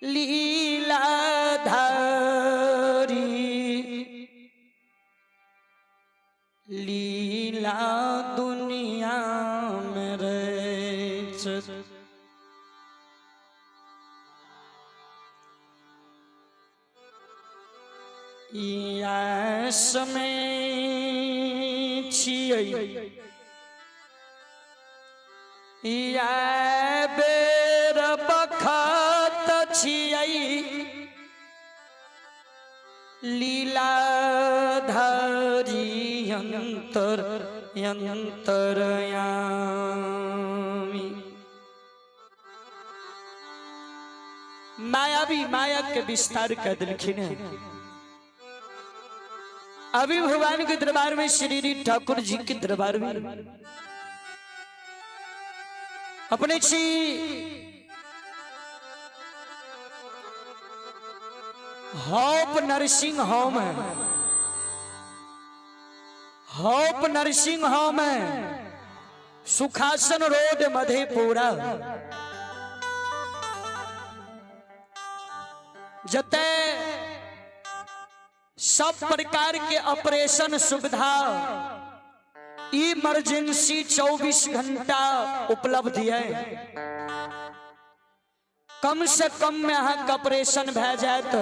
लीलाधारी लीला दुनिया में रच। इएह समय छियै, इएह बेर बखत छियै, लीलाधारी अंतर अंतरयामी। मायावी माया के विस्तार कर दिलखिन है। अभी भगवान के दरबार में, श्री ठाकुर जी के दरबार में अपने छी होप नर्सिंग होम है, होप नर्सिंग होम है, सुखासन रोड मधेपुरा। जते सब प्रकार के ऑपरेशन सुविधा इमरजेंसी 24 घंटा उपलब्ध है। कम से कम में अहाँ के ऑपरेशन भए जायत।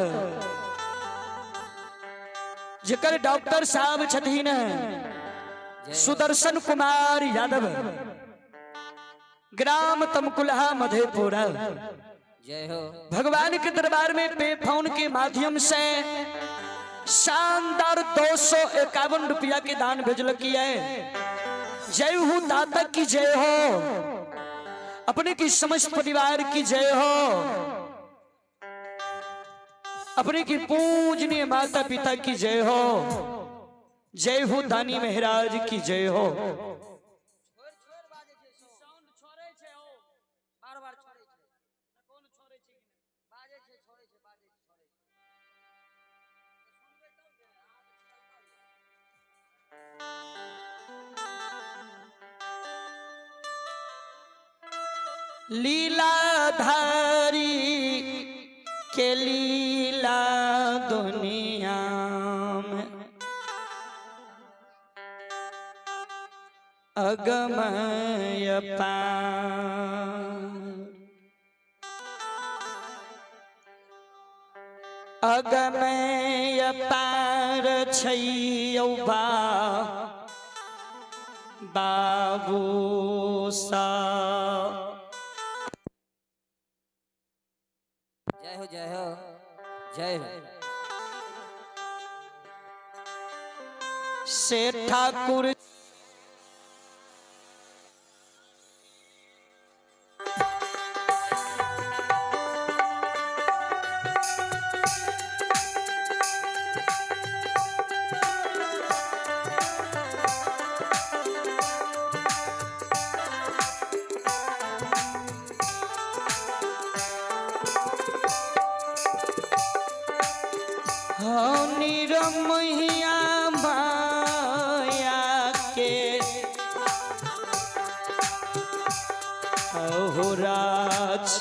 जेकर डॉक्टर साहब छथिन सुदर्शन कुमार यादव, ग्राम तमकुलहा मधेपुरा। जय हो। भगवान के दरबार में पे फोन के माध्यम से शानदार 251 रुपया के दान भेजल की है। जय हो दाता की जय हो, अपने की समस्त परिवार की जय हो, अपने की पूजनीय माता पिता की जय हो, जय हो दानी महाराज की जय हो। लीलाधारी के लीला दुनिया में अगमय पार, अगमय पार छैयौ बा बाबू सा। जय हो, जय हो, जय हो। से ठाकुर निरमहिया माया के अहोराच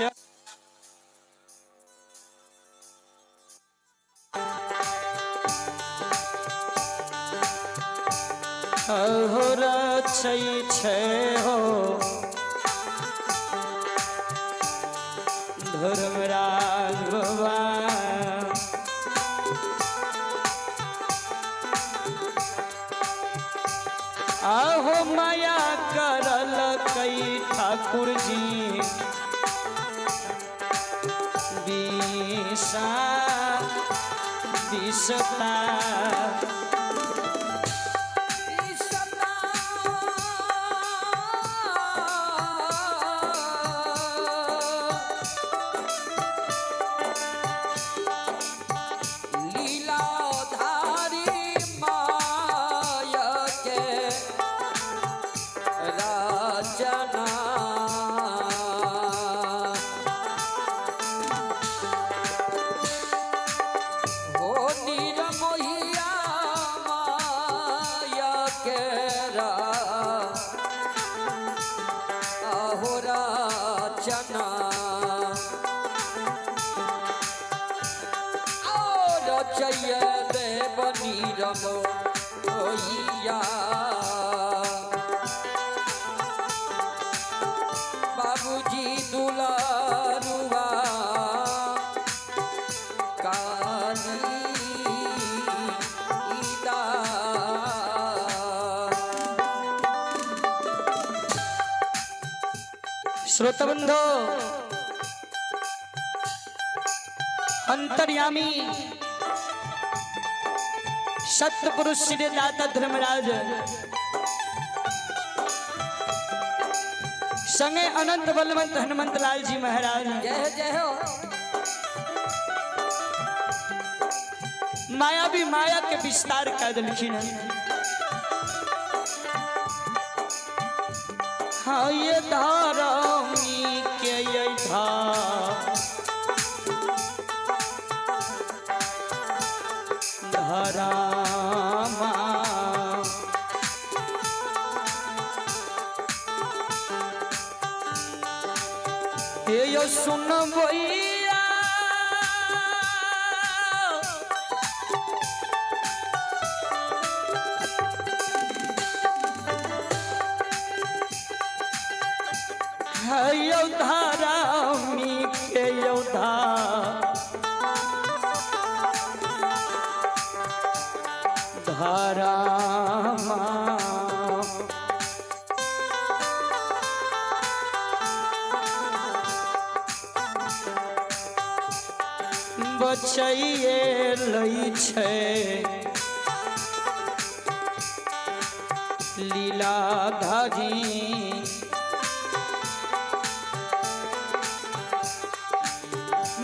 अहोराचै छै हो धर्मराज बाबा। आहो माया करल कई ठाकुर जी विषा विषता। लीलाधारी माया के राजना, हो निरमोहिया निरमोइया बाबूजी दुलारुआ काली श्रोतबंधो, अंतर्यामी सत्यपुरुष श्री दाता धर्मराज संगे अनंत बलवंत हनुमंत लाल जी महाराज जय हो जय हो। मायावी माया के विस्तार कर दिलखिन। हाँ ये धारामी के ये धारामा हे यो सुन भैया, यो धारामी के यो धारामा बचैये लै छै लीलाधारी।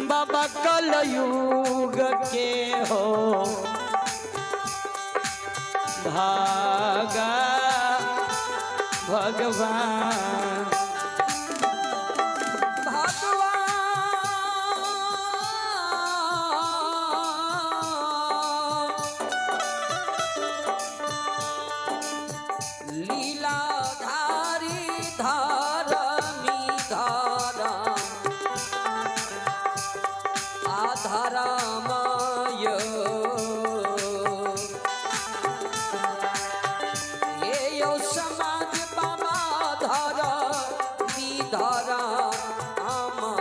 बाबा कलयुग के हो भागा भगवान। भगवान लीलाधारी धारमी धारा आधारामय ये यो समाज बाबा धारा धारा आमा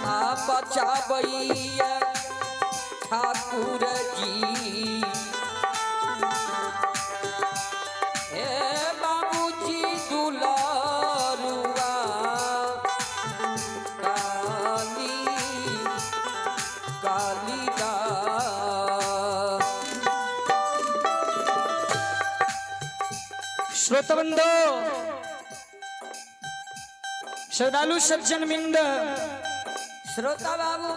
आ बचाबैया ठाकुर जी। हे बाबूजी दुलारुआ काली कालीदास। श्रोतबंधो, श्रद्धालु सज्जन मिंद, श्रोता बाबू,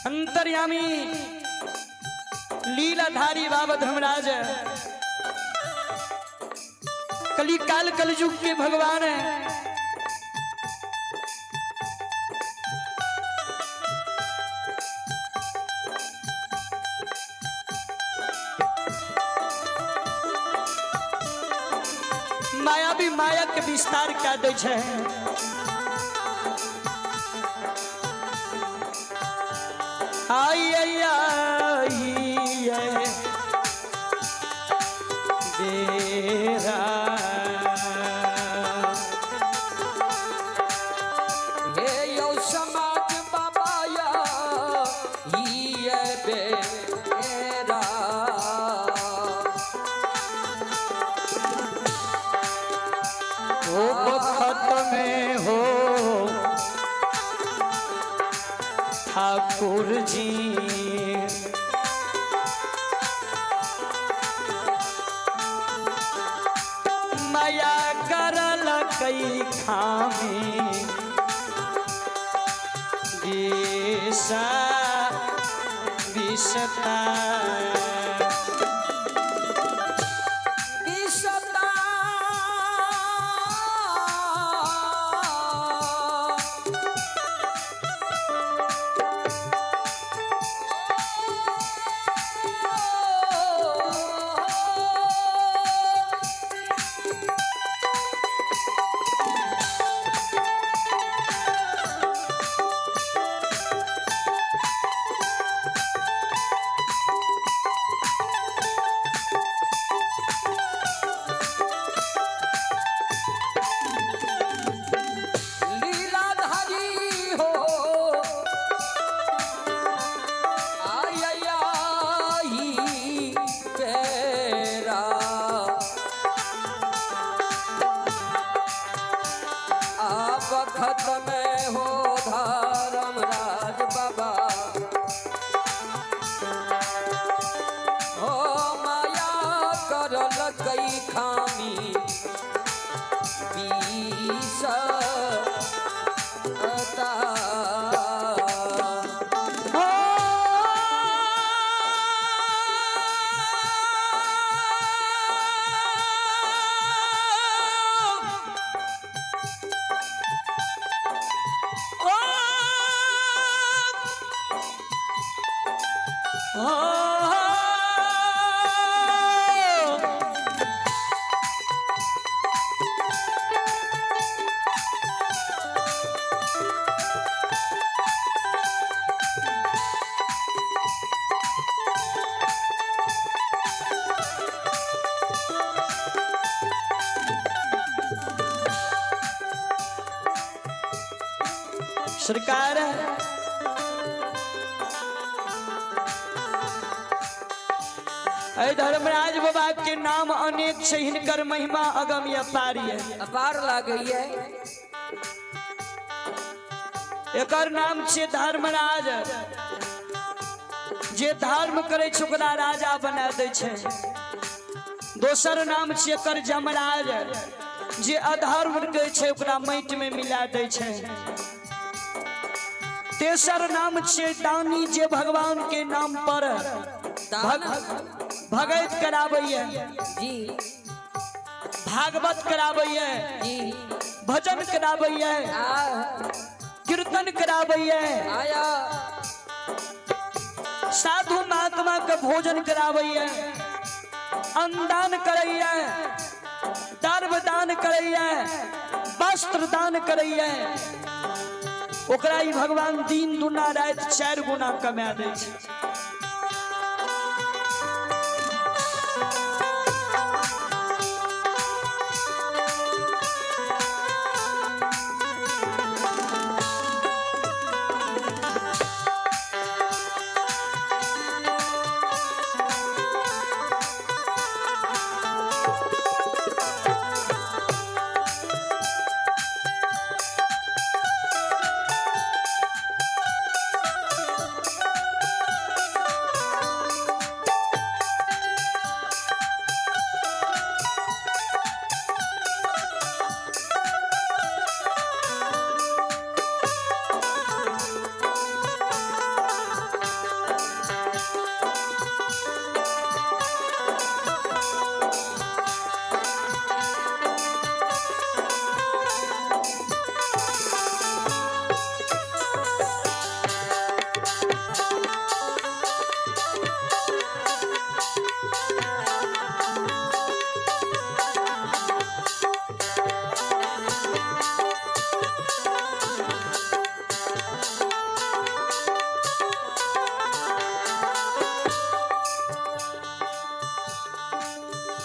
अंतर्यामी लीलाधारी बाबा धर्मराज कली काल कलयुग के भगवान है। मायावी माया के विस्तार क्या दै छै। आई आई आई आई बेरा हे यो समाज बाबाया ही बेरा हो बखत में हो ठाकुर जी, माया करल कई खामी विषा विषता विषता हो। सरकार अय धर्मराज बाबा के नाम अनेक छै, हिनकर महिमा अगम अपार है। अपार लागैया। एकर नाम छै धर्मराज। जे धर्म करे छै ओकरा राजा बना दै छै। दोसर नाम छै एकर जमराज, जे अधर्म करे छै ओकरा माटि में मिला दै छै। तेसर नाम छै दानी, जे भगवान के नाम पर दान भगत कराबैया जी। भागवत कराबैया जी। भजन कराबैया आ कीर्तन कराबैया आया। साधु महात्मा के भोजन कराबैया, अन्नदान करैया, दर्भ दान करैया, वस्त्र दान करैया। ओकरा ई भगवान दिन दुना राति 4 गुना कमा दै छै।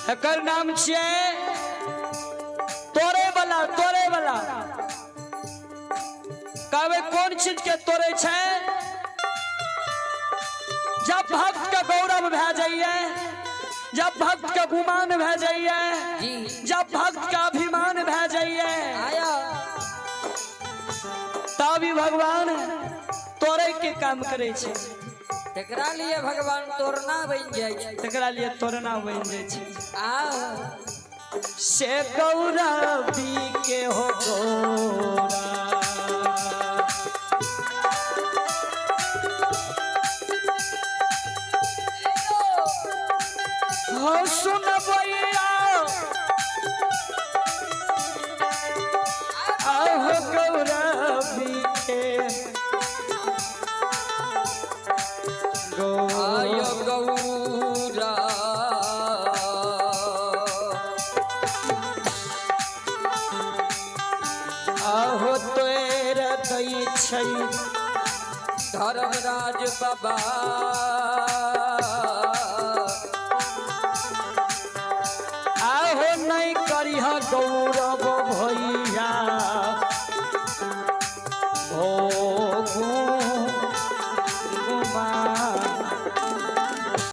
एकर नाम छियै तोड़े वाला। तोड़े वाला कहबै कोन चीज के तोड़े छै? जब भक्त के गौरव भए जाइए, जब भक्त के गुमान भए जाइए जी। जब भक्त के अभिमान भए जाइए आया। तब ई भगवान तोड़े के काम करे छै। तकरा लिए भगवान तोड़ना बन जाइ छै। तकरा लिए तोड़ना बन जाइ छै। आ से गौरवी के हो गौरा, हो सुनबैया आहो गौरवी के गौरा। आय गौरा। आहो तोर दै छै धर्मराज बाबा।